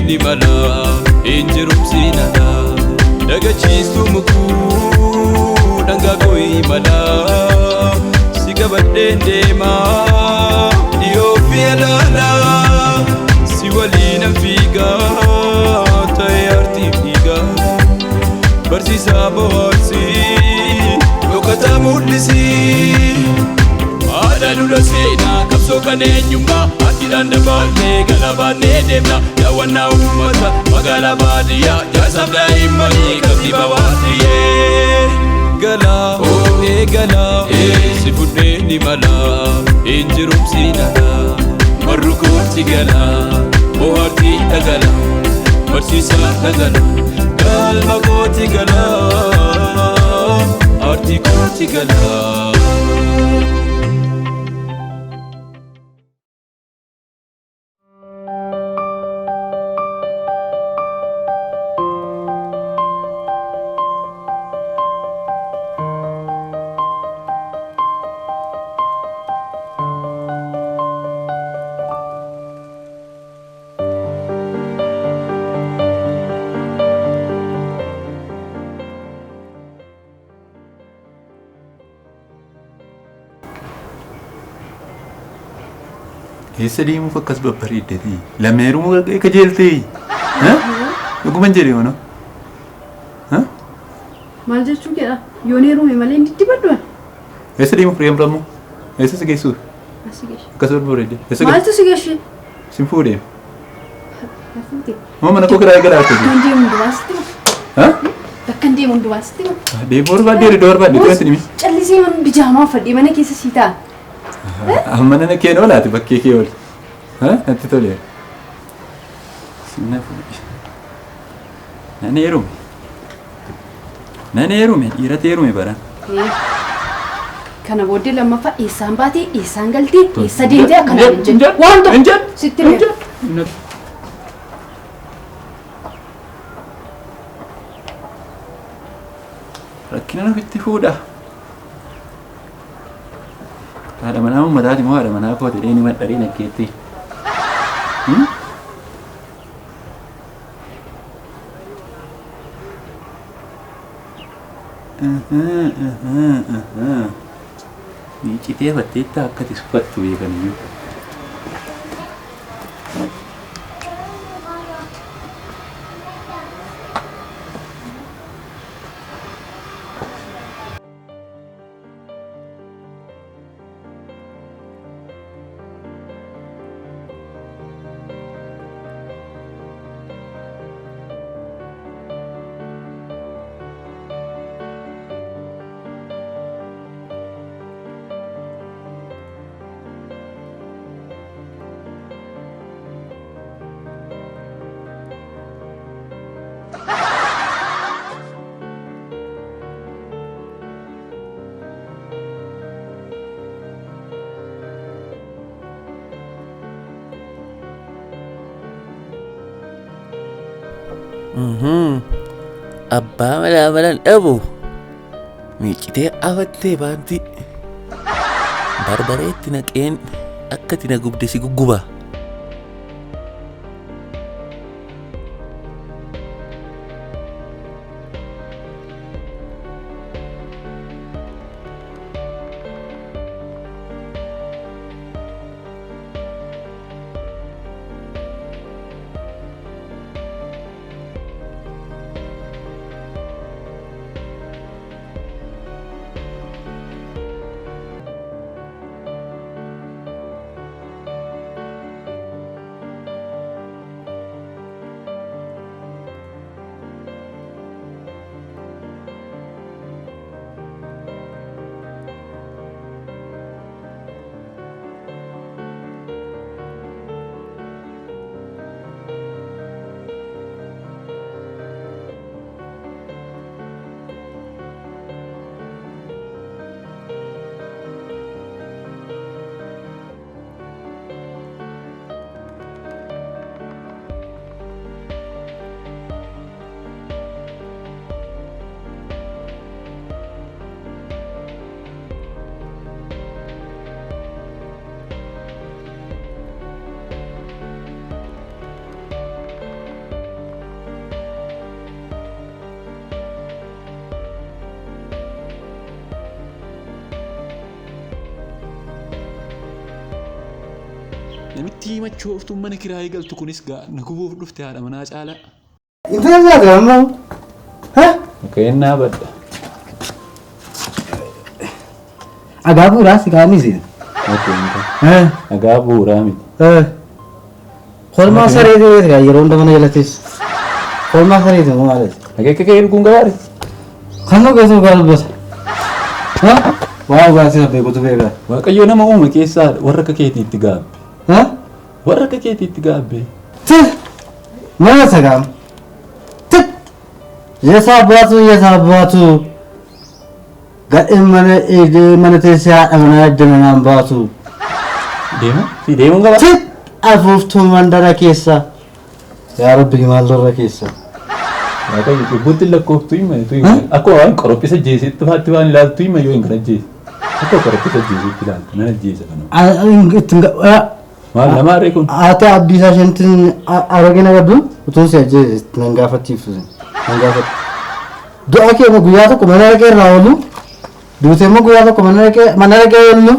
ni mala hin jirumsiin ala dagachiistuu mukuu dhangaa koo imala si qabadheen deemaa dhiyoo fi alaala si waliinan fiigaa ta'ee artiif dhiigaa barsiisaa bohaarsii dhokataa mul'isii. Aadaa dura seenaa qabsoo kan eenyummaa artiidhaan dabaannee galabaannee deemna daawwannaa uummata magaalaa baadiyyaa jaarsaaf daa'immanii kantiibaa waardiyyee. Galaa ee galaa si fudhee ni mala hin jirumsiin ala marru kooti galaa bohaartii dhagala barsiisaa dhagala galma kooti galaa aartii kooti galaa. Eessa deemuuf akkas babbareeddati? Lama heerumuu kajeeltee? Dhuguman jedhe hono. Maal jechuu keedha? Yoon heerume malee hin diddibadhu ani. Eessa deemuuf reemra immoo? Eessa si geessuuf? As si geeshe. Akkas babbareedde. Eessa geessu? Maaltu si geeshe? Sin fuudhee. Na fuute. Moo mana koo kiraa eegalaa Bakka akkasii? hin deemu hundumaa sitti hima. Bakka hin deemu hundumaa sitti hima. Deemuu barbaadde iddoo barbaadde itti himi. Callisee mana bijaamaa uffadhee mana keessa sii taa'a. Amma nana keen oolaati bakkee kee ooli. Natti toleera. Sinna fuudhi. Nan heerume. Nan heerume dhiiratu heerume baran. Kana booddee lammaffaa eessaan baatee eessaan galtee eessa deemtee akkanaan hin jedhu. Waan Hin tokko jedhu. sitti Hin hima. jedhu. Rakkina ofitti fuudha. Haadha manaa uummataati moo haadha manaa kooti jedhee ni madharee naggeetti. Miicitee fatteetta akka ati uffattu beekaniyyuu. Abbaa malaa malan dhabu miicitee afattee baanti barbareetti naqeen akka ati na gubde si gugguba. Namitti machooftuun mana kiraayii galtu kunis gaa na gubuuf dhufte haadha manaa caalaa. Intala taate ammoo. Ha? Kennaa badda. Agaa bu'uuraa si kaa'anii si. Dhagaa bu'uuraa miti. Kormaa saree ta'eeti yeroo hunda mana jala teessu. Kormaa saree ta'e moo maali? Akeeka kee dhuguun gabaare. Kan dhugeessu dhugaa dubbata. Ha? Waa dhugaatii na beekutu beeka. Waaqayyo nama uume keessaa warra akka keetiitti gaabbe. Ha? Warra akka keetiitti gaabbe. Tir! Mana sagaam. Tir! Yesaabbaatu yesaabbaatu. Gadheen mana eegee mana teessee haadha manaa edda manaan baatu. Deemu? Si deemuun gabaa? Tir! Afuuftuu mandara keessa. Yaa Rabbi maal irra keessa. Waaqayyo cubbuutti lakkooftu hima tu hima. Akkuma waan qorophisa jeesetti faatti waan ilaaltu hima yoo hin kana jeese. Akkuma qorophisa jeesetti ilaaltu nan ajjeesa kana. Ittiin Maal nama harree kun? Haati abdiisaa isheetiin argina qabdu utuu si ajjeese nan gaafachiiftu nan gaafatu. Du'a kee guyyaa tokko mana dhaqee irraa oolu duutee immoo guyyaa tokko mana dhaqee mana dhaqee oolu.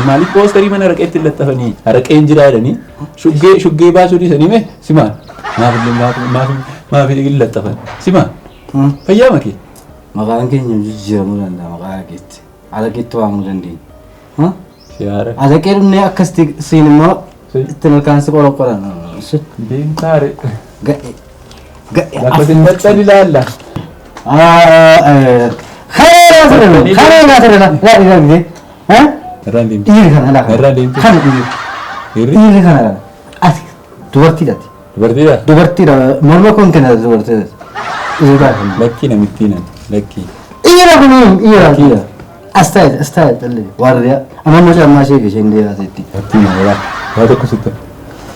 Maaliif poosterii mana raqeetti laxxafanii haraqeen jira jedhanii shuggee shuggee baasuu dhiisanii mee simaan maaf maaf maaf maaf hin laxxafan simaan fayyaa makee. Maqaan keenya jijjiiramuu danda'a maqaa araqeetti. Araqeetti waamuu dandeenya. Siyaara. Araqee dhumnee akkasitti siin immoo ittiin ilkaan si qoroqqoran. Deemtaare. Gadhe. Gadhe. Bakka isin maxxan ilaalla. Karee karee nyaata dha. Irraan deemtu. Dhiirri kana laa. Irraan deemtu. Kana dhiirri. Dhiirri? Dhiirri kana laa. Ati dubartiidha. Dubartiidha? Dubartiidha. Morma kun kenna dubartiidha. Dhiirri kana. Lakkii namittii nan. Lakkii. Dhiira kun dhiira. Lakkiidha. As taa'e as taa'e callee waardiyaa. Amma immoo caammaa ishee fi isheen dhiiraa ta'etti. Lakkii na walaa. Waa tokko sitti.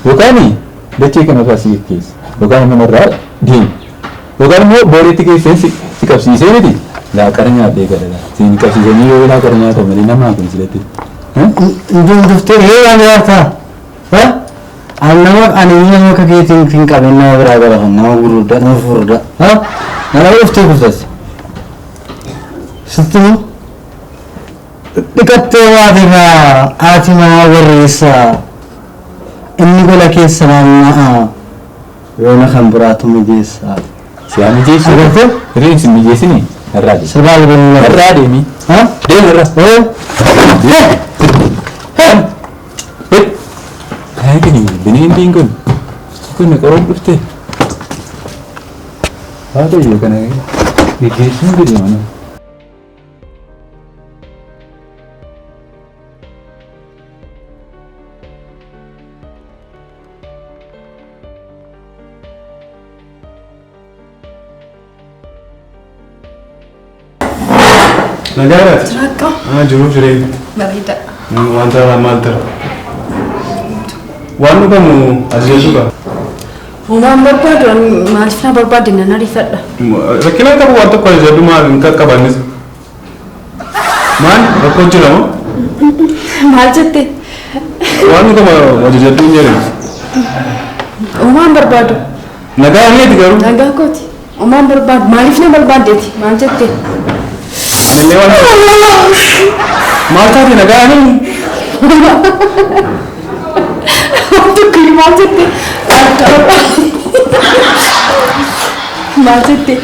Yookaan dachee kana irraa si geggeessa. Yookaan immoo irraa deemi. Yookaan immoo booreetti geessee si si qabsiisee miti. Laaqana nyaatee gala. Siin qabsiisanii yoo laaqana nyaatan malee namaa kun silatti. Nduun duftee hee waan nyaata. Ani nama ani nama akka keetiin hin qabin nama biraa gara kan nama gurguddaa nama furdaa. Nama dhuftee kuftas. Sitti dhiqattee waate gaa haati manaa warreessaa. Inni gola keessa naanna'a. Yoona kan biraatu mijeessaa. Si haa mijeessu. Agartee? Hirriin si mijeessini. Irraa deemi. Sirbaa albanuu. Irraa deemi. Deemi irraa. Kuni bineentiin kun kun qoruun dhufte. Waaqayyo kana geggeessuun gadi mana. Nagaadhaati. Jiraattu. Ah, jiruuf jireenya. Bareeda. Wanta maal tara? Waan dhugamu ajajachuu qaba. Homaan barbaadu maaliif na barbaadde nan ariifadha. Rakkina qabu waan tokko ajajadhu maal hin qaqqabannis. Maal rakkoo jira moo? Maal jette? Waan dhugamu ajajadhu hin jedhe. Homaan barbaadu. Nagaa neeti garuu. Nagaa kooti. Homaan barbaadu maaliif na barbaaddeeti? Maal jette? Anillee waan maal taate nagaa ni? Waan tokko maal jette? Maal jette?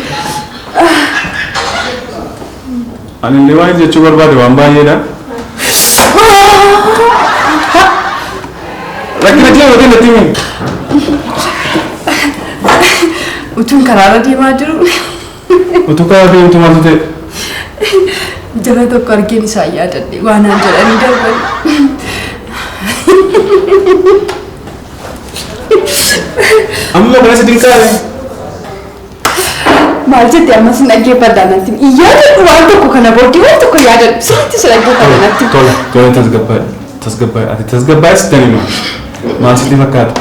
Anillee waan jechuu barbaade waan baay'eedha. Rakkina kee yookiin natti himi. Utuun karaarra deemaa jiru Utuu karaa deemtu maaltu ta'e? Jara tokko argeen isaan yaadadhe waan naan jedhanii darban. Amma kana si dinqaale. Maal jette ammas hin dhaggeeffadha natti. Yaadadhu waan tokko kana booddee waan tokko yaadadhu sirriitti si dhaggeeffadha natti. Tola, tola tasgabbaa'e. Tasgabbaa'e. Ati tasgabbaa'e sitti hima. Maal sitti fakkaata?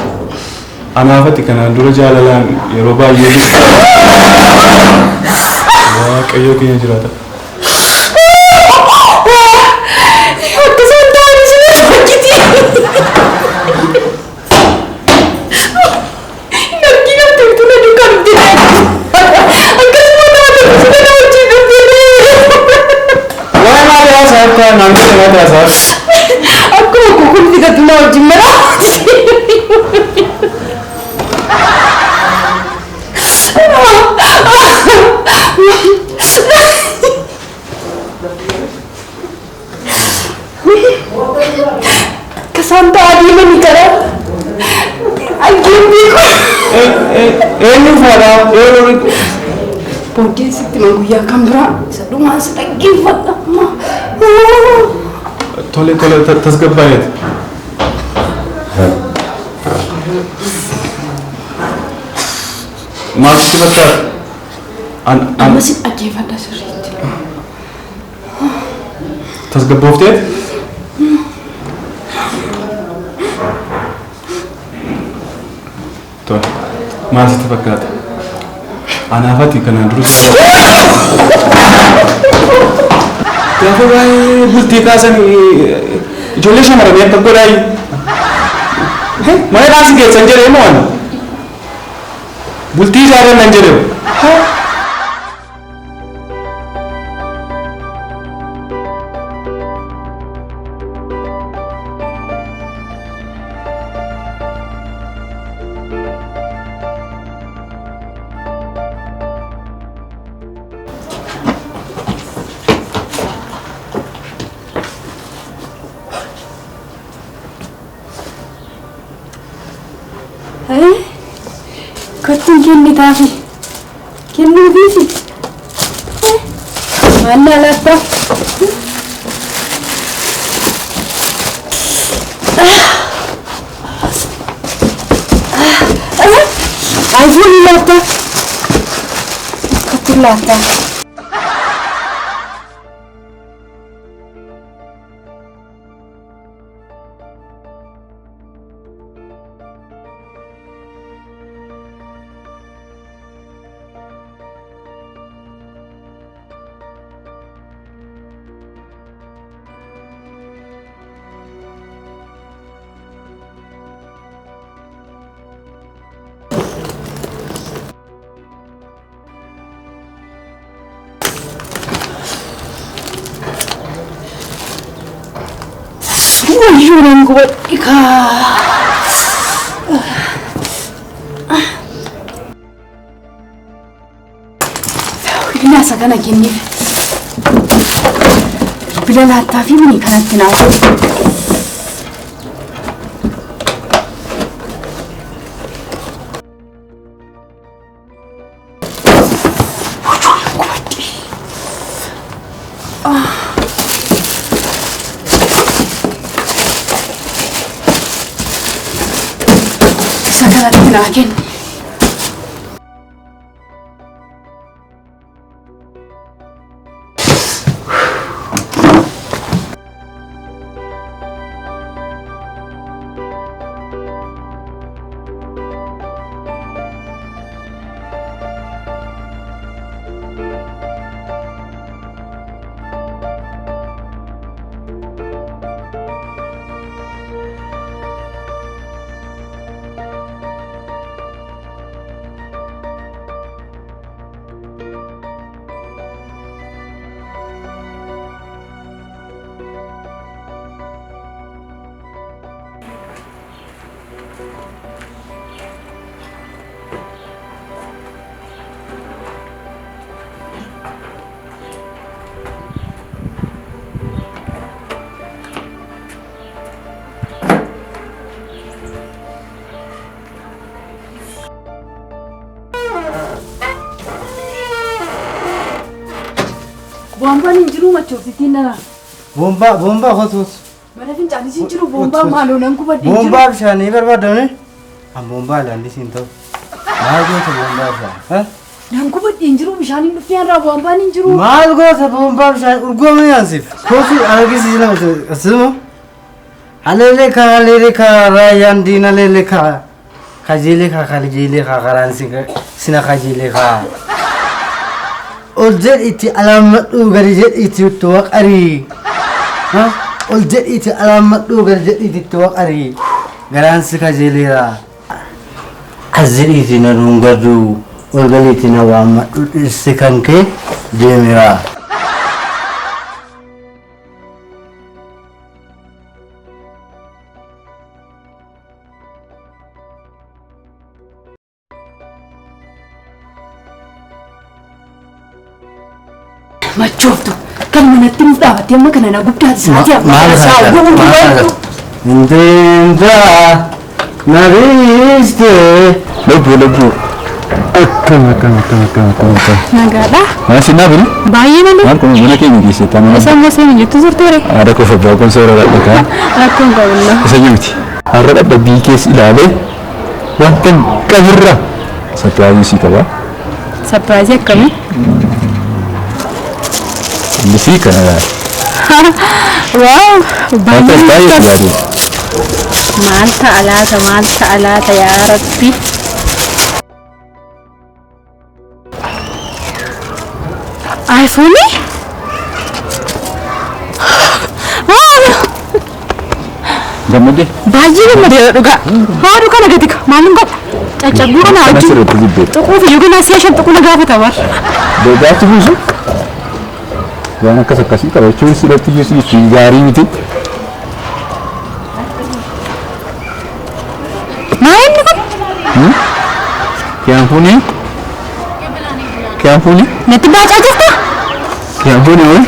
Anaafati kanaan dura jaalalaan yeroo baay'ee Waaqayyo keenya jiraata. Akka isaan ta'an isin argiti. Narki namti utuu na duukaa dhufte. Akkasuma nama tokko si kana wajjin dhufte. Waa'ee maal haasaa akka naannoo maal haasaa? Akkuma kukulfitatu na wajjin mana. Kasaan ta'aa deemanii karaa. Aggeen beeku. Eenyu faadha? Booddee sitti man guyyaa kan biraa isa dhumaan si dhaggeeffadha. Tole tole tasgabbaa'eeti. Maal sitti fakkaata? An an Amma si dhaggeeffadha sirriitti. Tasgabboofteet? Tole. Maal sitti fakkaata? Anaaf ati kanaan dura gaafa waa'ee bultii kaasan ijoollee shamarranii akka godhaayi. Mana dhaansi geessan jedhee moo ani? Bultii ijaarran nan jedhe. Kottuun kennitaafi. Kennuufiifi. Maal naa laattaa? Ayfuun laattaa? Kottuun laattaa? Wayyoo nan gubadhe kaa. Bilbila isa kana kenniif. Bilbila laattaa fi mini kanatti naa godhu. Wayyoo nan gubadhe. Isa kanatti naa kenni. Boombaan hin jiru machoofsitiin nana. Boombaa boombaa hoos hoos. Mana fincaanis hin jiru boombaa maaloo nan gubadhe hin jiru. Boombaa bishaanii barbaadame. An boombaa ilaalli siin ta'u. Maal goota boombaa bishaanii? Nan gubadhe hin jiru bishaan hin dhufne irraa boombaan hin jiru. Maal goota boombaa bishaanii urgoomni yaansiif. Koofii argisiisi nama asuma. Haleelee kaa haleelee kaa raayyaan diina leelee kaa kajeelee kaa kajeelee kaa karaan sina kajeelee kaa. Ol jedhiitti alaammadhuu gadi jedhiitti itti waqarii. Ol jedhiitti alaammadhuu gadi jedhiitti itti waqarii. Garaan si kajeeleera. As jedhiitti na dhungadhu ol galiitti na waammadhu dhirsi kan kee deemeera. Machooftu kan manatti nuuf dhaabattee amma kana na guddaati sa'aatii amma Maal kana isaa sa'a guutuu. Intinta nariiste. Lubbuu lubbuu. Akkam akkam akkam akkam akkam akkam. Nagaadha. Maal si naaf inni? Baay'ee malee. Maal kun mana keenya keessatti amma Isa immoo seeni jettu turte. Haadha koo abbaa koon soora dhadhakaa. Rakkoon qabna. Isa miti. Har'a dhadhabbii keessa ilaalee wanta qabirra sapiraayizii sii qaba. Sapiraayizii akkamii? Innis kana laala. Waaw! Wanta Baay'ee baay'ee namatti tola. si yaadu. Maal ta'a laata maal ta'a laata yaa Rabbi. Aayifoonii? Waaw! Gammadee? Baay'ee gammadeera dhugaa. Haadhu kana gadi ka maalin godha? Caccabuu kana Kana wajjin sirriitti jibbeera. tuquuf iyyuu ganaa si'a shan tuquu na gaafata bar. Gaafa buusu waan akkas akkasii qabachuun sirriitti iyyuu gaarii miti. Maal inni kun? Kiyaan fuunee? Kiyaan fuunee? Natti baacaa jirta? Kiyaan fuunee wayii?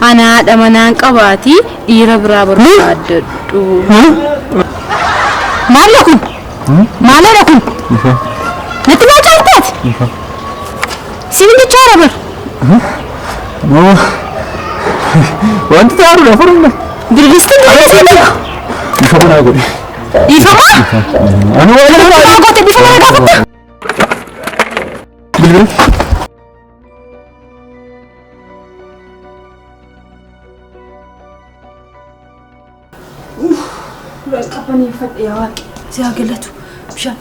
Ana haadha manaan qabaati dhiira biraa barbaaddadhu. Maalidha kun? Maalidha kun? Natti baacaa jirtaati? Siin jechaa jira bar. Moo wanti ta'aarudha furumna. Birbistiin birbistiin. Ifa kanaa godhe. Dhiifama? Ani waan Kanatti maa goote dhiifama na gaafatta? Bilbila. Qabbaneeffadhe yaa waaqi si haa galatu bishaan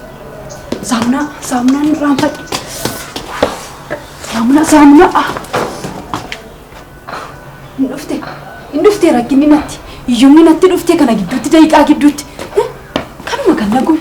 saamunaa saamunaan irraanfadhe saamunaa saamunaa hin dhufte hin dhufte rakkinni natti hiyyumni natti dhufte kana gidduutti daqiiqaa gidduutti kanuma kan nagu.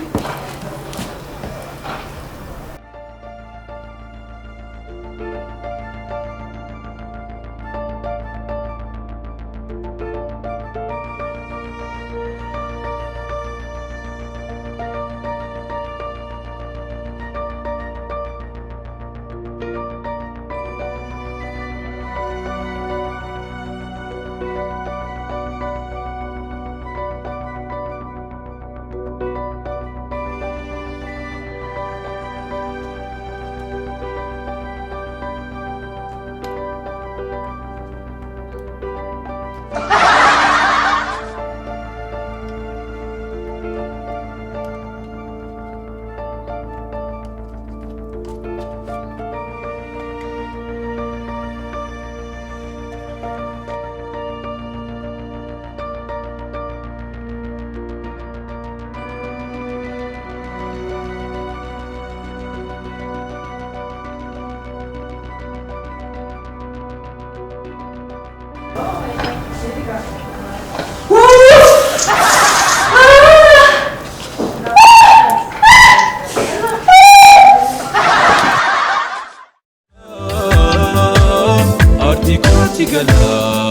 Aartii kooti galaa.